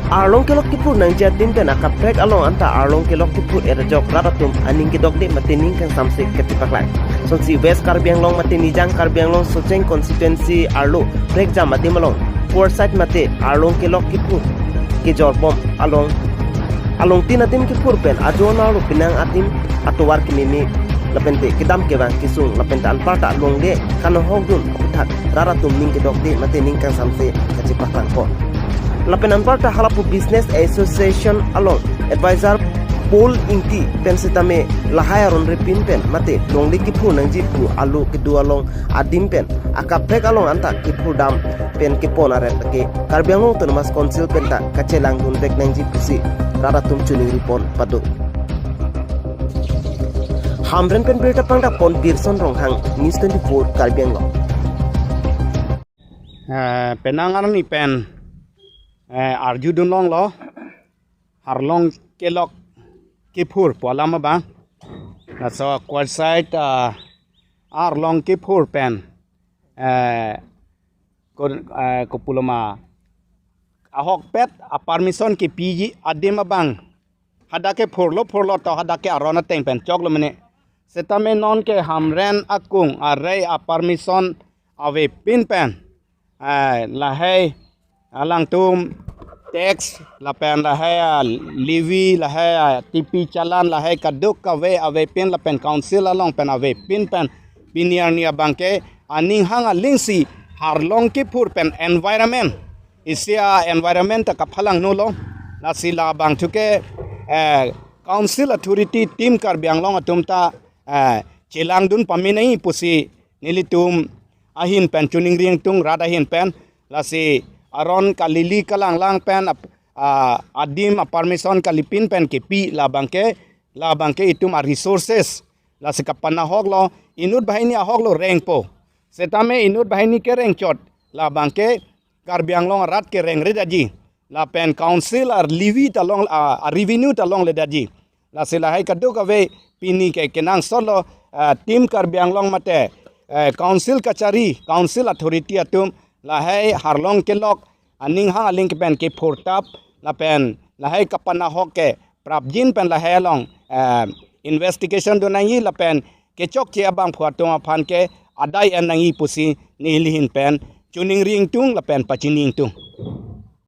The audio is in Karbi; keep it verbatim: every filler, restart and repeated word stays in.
Arlong kelok kiphur nangji adim pen akaprek along anta arlong kelok kiphur erjok rat atum aning kedokde mate ning kangsamse kachepaklang. Sonsi West Karbi Anglong mate Nijang Karbi Anglong Socheng constituency arlo prekjam adim along Kuarsait mate arlong kelok kiphur kejorbom along alongtin adim kiphur pen ajo arlo penang adim atovar kememe lapente kedam kevang kesung lapente anparta longle kanahokdun aputhak rat atum ning kedokde mate ning kangsamse kachepaklangpo. Lapen anparta halapu Business Association along advisor Paul Ingti pen setame lahai aron repin pen mate longle kiphur nangji pu arlo kedo along adim pen akaprek along anta kiphur dam pen kepon aret ke Karbi Anglong Autonomous Council penta kachelangdun vek nangji pusi rat atum choningri pon pado. Hamren pen birta pangdak pon Birson Ronghang, News twenty-four Karbi Anglong. Eh, penang arni pen, eh, arjudun longlo, arlong kelok kiphur pu alam abang. Laso Kuarsait, ah, arlong kiphur pen, eh, ko, eh, kopuloma ahokpet apermission kepiji adim abang. Hadak ke phurlo phurlo to hadak ke aron ateng pen choklo mene. Setame non ke Hamren akung arei apermission avepin pen, eh, lahai alangtum tax lapen lahai a levy lahai a T P challan lahai kadokave avepin lapen council along pen avepin pen pini arni abang ke aning hang alingsi arlong kiphur pen environment isi a environment ta kaphalang nulo. Lasi labang thuke, eh, council authority team Karbi Anglong atum ta, eh, chelangdun pame nangji pusi nelitum ahin pen choningri ingtung rat ahin pen. Lasi aron kalili kalanglang pen ap-, ah, adim apermission kalipin pen kepi labang ke, labang ke itum a resources. Lasi kapanahoklo inut banghini ahoklo rengpo. Setame inut banghini kerengchot labang ke Karbi Anglong arat kerengre daji. Lapen council a levy ta long, a, a revenue ta longledetji. Lasi lahai kadokave pini ke kenangsotlo, ah, team Karbi Anglong mate, eh, council kachari, council authority atum lahai arlong kelok aning hang aling kepen kephurtap lapen lahai kapanahok ke prapjin pen lahai along, eh, investigation do nangji lapen kechokche abangphu atum aphan ke adai en nangji pusi neli ahin pen choningri ingtung lapen pachini ingtung.